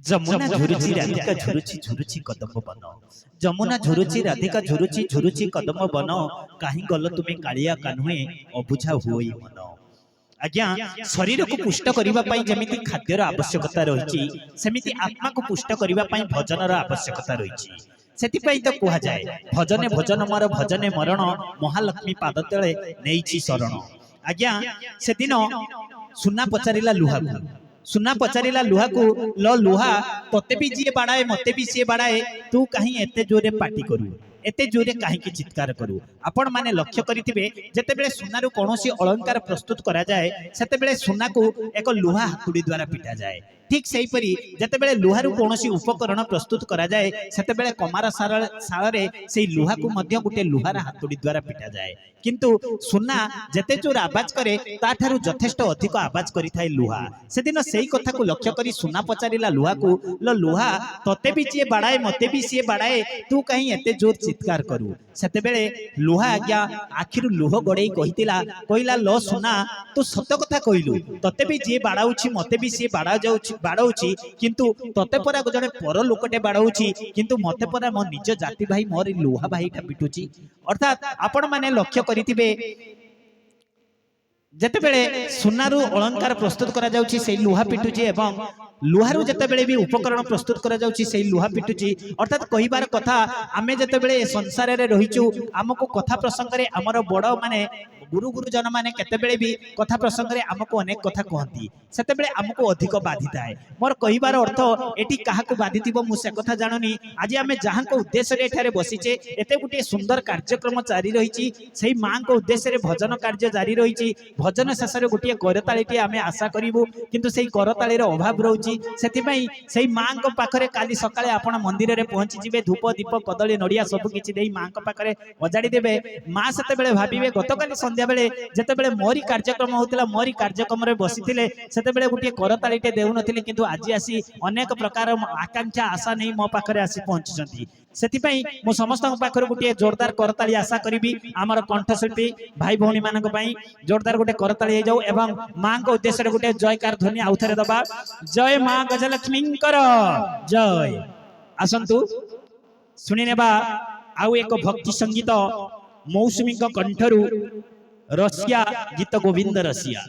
ଯମୁନା ଝୁରୁଛି, ରାଧିକା ଝୁରୁଛି, ଝୁରୁଛି କଦମ୍ବ ବନ। ଯମୁନା ଝୁରୁଛି, ରାଧିକା ଝୁରୁଛି, ଝୁରୁଛି କଦମ୍ବ ବନ। କାହିଁ ଗଲ ତୁମେ କାଳିଆ କାହ୍ନୁଏ, ଅବୁଝା ହୁଅଇ ମନ। ଆଜ୍ଞା, ଶରୀରକୁ ପୁଷ୍ଟ କରିବା ପାଇଁ ଯେମିତି ଖାଦ୍ୟର ଆବଶ୍ୟକତା ରହିଛି, ସେମିତି ଆତ୍ମାକୁ ପୁଷ୍ଟ କରିବା ପାଇଁ ଭଜନର ଆବଶ୍ୟକତା ରହିଛି। ସେଥିପାଇଁ ତ କୁହାଯାଏ, ଭଜନେ ଭୋଜନ ମୋର ଭଜନେ ମରଣ, ମହାଲକ୍ଷ୍ମୀ ପାଦ ତଳେ ନେଇଛି ଶରଣ। ଆଜ୍ଞା, ସେଦିନ ସୁନା ପଚାରିଲା ଲୁହାକୁ, ସୁନା ପଚାରିଲା ଲୁହାକୁ, ଲ ଲୁହା, ତତେ ବି ଯିଏ ବାଡ଼ାଏ, ମତେ ବି ସିଏ ବାଡ଼ାଏ, ତୁ କାହିଁ ଏତେ ଜୋରେ ପାଟି କରୁ, ଏତେ ଜୋରେ କାହିଁକି ଚିତ୍କାର କରୁ? ଆପଣମାନେ ଲକ୍ଷ୍ୟ କରିଥିବେ, ଯେତେବେଳେ ସୁନାରୁ କୌଣସି ଅଳଙ୍କାର ପ୍ରସ୍ତୁତ କରାଯାଏ, ସେତେବେଳେ ସୁନାକୁ ଏକ ଲୁହା ହାତୁଡ଼ି ଦ୍ୱାରା ପିଟାଯାଏ। ଠିକ ସେହିପରି ଯେତେବେଳେ ଲୁହାରୁ କୌଣସି ଉପକରଣ ପ୍ରସ୍ତୁତ କରାଯାଏ, ସେତେବେଳେ କମାର ଶାଳରେ ସେଇ ଲୁହାକୁ ମଧ୍ୟ ଗୋଟେ ଲୁହାର ହାତୁଡ଼ି ଦ୍ୱାରା ପିଟାଯାଏ। କିନ୍ତୁ ସୁନା ଯେତେ ଜୋର ଆବାଜ କରେ, ତାଠାରୁ ଯଥେଷ୍ଟ ଅଧିକ ଆବାଜ କରିଥାଏ ଲୁହା। ସେଦିନ ସେଇ କଥାକୁ ଲକ୍ଷ୍ୟ କରି ସୁନା ପଚାରିଲା ଲୁହାକୁ, ଲ ଲୁହା, ତତେ ବି ଯିଏ ବାଡ଼ାଏ, ମତେ ବି ସିଏ ବାଡ଼ାଏ, ତୁ କାହିଁ ଏତେ ଜୋର ଚିତ୍କାର କରୁ? ସେତେବେଳେ ଲୁହା ଆଜ୍ଞା ଆଖିରୁ ଲୁହ ଗଡ଼େଇ କହିଥିଲା, କହିଲା, ଲ ସୁନା, ତୁ ସତ କଥା କହିଲୁ। ତତେ ବି ଯିଏ ବାଡ଼ାଉଛି, ମତେ ବି ସିଏ ବାଡ଼ା ଯାଉଛି, ବାଡ଼ଉଛି। କିନ୍ତୁ ତତେ ପରା ଜଣେ ପର ଲୋକଟେ ବାଡ଼ଉଛି, କିନ୍ତୁ ମତେ ପରା ମୋ ନିଜ ଜାତି ଭାଇ, ମୋର ଲୁହା ଭାଇଟା ପିଟୁଛି। ଅର୍ଥାତ୍ ଆପଣମାନେ ଲକ୍ଷ୍ୟ କରିଥିବେ, ଯେତେବେଳେ ସୁନାରୁ ଅଳଙ୍କାର ପ୍ରସ୍ତୁତ କରାଯାଉଛି, ସେଇ ଲୁହା ପିଟୁଛି ଏବଂ ଲୁହାରୁ ଯେତେବେଳେ ବି ଉପକରଣ ପ୍ରସ୍ତୁତ କରାଯାଉଛି, ସେଇ ଲୁହା ପିଟୁଛି। ଅର୍ଥାତ୍ କହିବାର କଥା, ଆମେ ଯେତେବେଳେ ଏ ସଂସାରରେ ରହିଛୁ, ଆମକୁ କଥା ପ୍ରସଙ୍ଗରେ ଆମର ବଡ଼ ମାନେ ଗୁରୁ ଗୁରୁଜନ ମାନେ କେତେବେଳେ ବି କଥା ପ୍ରସଙ୍ଗରେ ଆମକୁ ଅନେକ କଥା କୁହନ୍ତି, ସେତେବେଳେ ଆମକୁ ଅଧିକ ବାଧିଥାଏ। ମୋର କହିବାର ଅର୍ଥ, ଏଠି କାହାକୁ ବାଧିଥିବ ମୁଁ ସେ କଥା ଜାଣୁନି। ଆଜି ଆମେ ଯାହାଙ୍କ ଉଦ୍ଦେଶ୍ୟରେ ଏଠାରେ ବସିଛେ, ଏତେ ଗୋଟିଏ ସୁନ୍ଦର କାର୍ଯ୍ୟକ୍ରମ ଜାରି ରହିଛି, ସେଇ ମାଙ୍କ ଉଦ୍ଦେଶ୍ୟରେ ଭଜନ କାର୍ଯ୍ୟ ଜାରି ରହିଛି। ଭଜନ ଶେଷରେ ଗୋଟିଏ କରତାଳିଟିଏ ଆମେ ଆଶା କରିବୁ, କିନ୍ତୁ ସେଇ କରତାଳିର ଅଭାବ ରହୁଛି। ସେଥିପାଇଁ ସେଇ ମାଙ୍କ ପାଖରେ କାଲି ସକାଳେ ଆପଣ ମନ୍ଦିରରେ ପହଞ୍ଚିଯିବେ, ଧୂପ, ଦୀପ, କଦଳୀ, ନଡ଼ିଆ ସବୁ କିଛି ଦେଇ ମାଙ୍କ ପାଖରେ ଅଜାଡ଼ି ଦେବେ। ମା ସେତେବେଳେ ଭାବିବେ, ଗତକାଲି ସନ୍ଧ୍ୟାବେଳେ ଯେତେବେଳେ ମୋରି କାର୍ଯ୍ୟକ୍ରମ ହଉଥିଲା, ମୋରି କାର୍ଯ୍ୟକ୍ରମରେ ବସିଥିଲେ, ସେତେବେଳେ ଗୋଟିଏ କରତାଳିଟେ ଦେଉନଥିଲେ, କିନ୍ତୁ ଆଜି ଆସି ଅନେକ ପ୍ରକାର ଆକାଂକ୍ଷା, ଆଶା ନେଇ ମୋ ପାଖରେ ଆସି ପହଞ୍ଚିଛନ୍ତି। ସେଥିପାଇଁ ମୁଁ ସମସ୍ତଙ୍କ ପାଖରୁ ଗୋଟିଏ ଜୋରଦାର କରତାଳି ଆଶା କରିବି। ଆମର କଣ୍ଠଶିଳ୍ପୀ ଭାଇ ଭଉଣୀ ମାନଙ୍କ ପାଇଁ ଜୋରଦାର ଗୋଟେ କରତାଳି ହେଇଯାଉ ଏବଂ ମାଙ୍କ ଉଦ୍ଦେଶ୍ୟରେ ଗୋଟେ ଜୟକାର ଧ୍ୱନି ଆଉଥରେ ଦବା। ଜୟ ମା ଗଜଲକ୍ଷ୍ମୀଙ୍କର ଜୟ। ଆସନ୍ତୁ ଶୁଣିନେବା ଆଉ ଏକ ଭକ୍ତି ସଙ୍ଗୀତ ମୌସୁମୀଙ୍କ କଣ୍ଠରୁ, ରସିଆ, ଗୀତ ଗୋବିନ୍ଦ ରସିଆ।